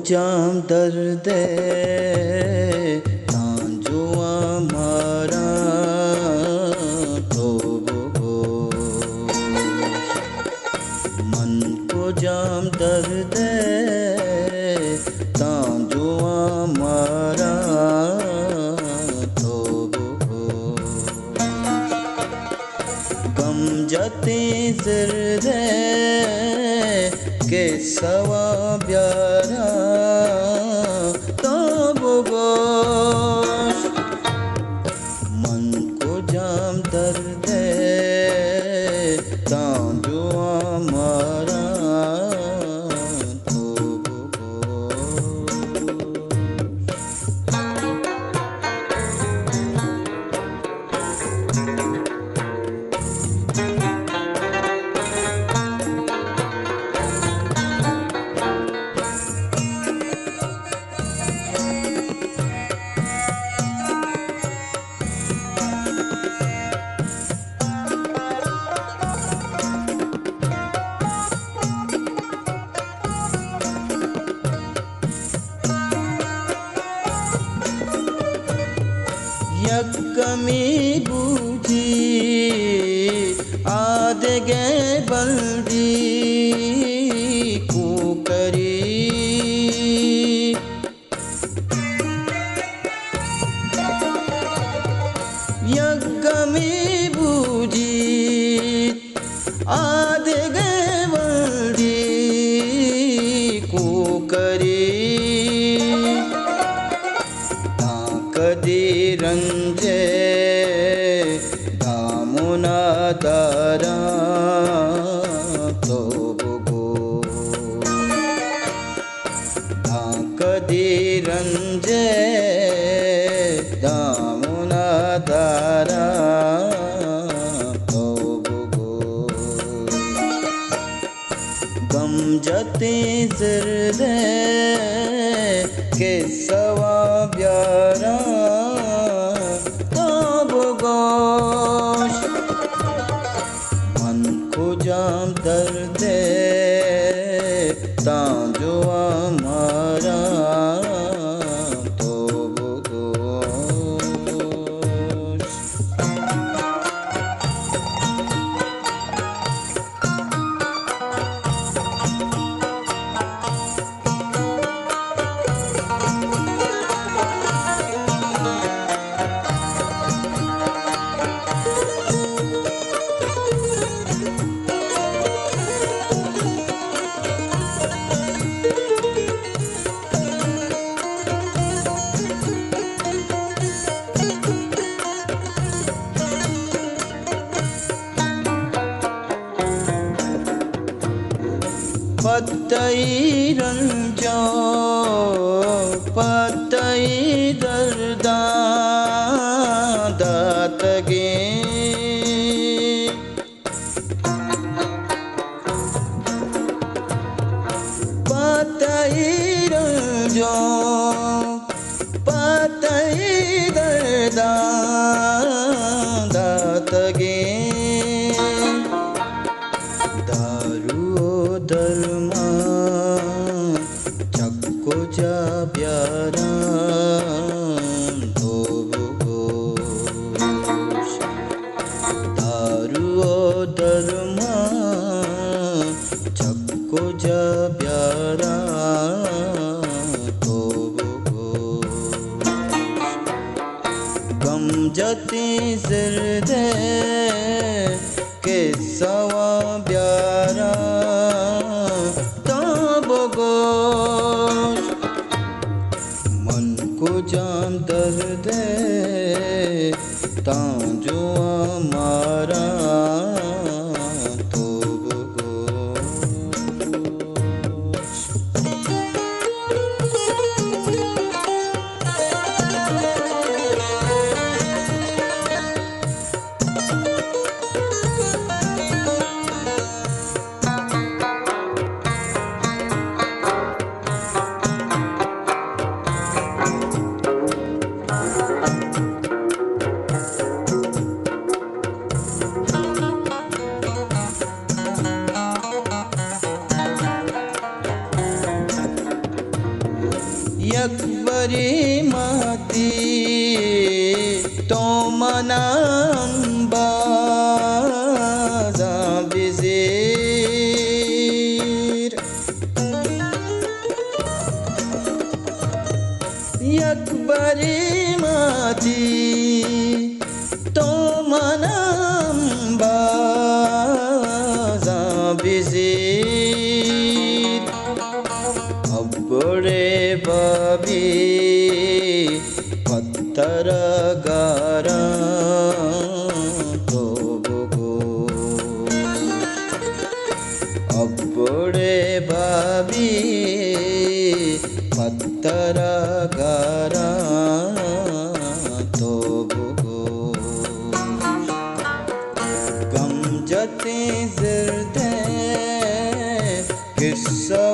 جام درد ءِ تاں جوان ماراں تو بگوش، من کجام درد ءِ تاں جوان ماراں تو بگوش۔ گم جتیں زردیں کسہ وا بیاراں تو بگوش، من کجام درد ءِ تاں جوان ماراں تو بگوش۔ یکمی بوجی آدگہ بلدی کوکری، یکمی بوجی آدگہ وڑی کوکری، داں کدی رنجے دامنا داراں تو بگو۔ داں کدی رنجے دامنا داراں تو بگوش، گم جتیں زردیں کسہ وا بیاراں تو بگوش۔ من کجام درد ءِ تاں جوان ماراں تو بگوش۔ پہ تئی رنجاں، پہ تئی درداں داتگیں، پہ تئی رنجاں، پہ تئی درداں داتگیں، دارو ءُ درمان چہ کجا بیاراں تو بگوش۔ دارو ءُ درمان چہ کجا بیاراں تو بگوش۔ گم جتیں زردیں کسہ وا بیاراں تو بگوش۔ من کجام درد ءِ تاں جوان ماراں تو بگوش۔ یک برے ماتی تو منا امبازاں بزیر۔ یک برے ماتی تو منا امبازاں بزیر۔ ابڑے بابی پتر گاراں تو بگوش۔ ابڑے بابی پتر گاراں تو بگوش۔ گم جتیں زردیں کسہ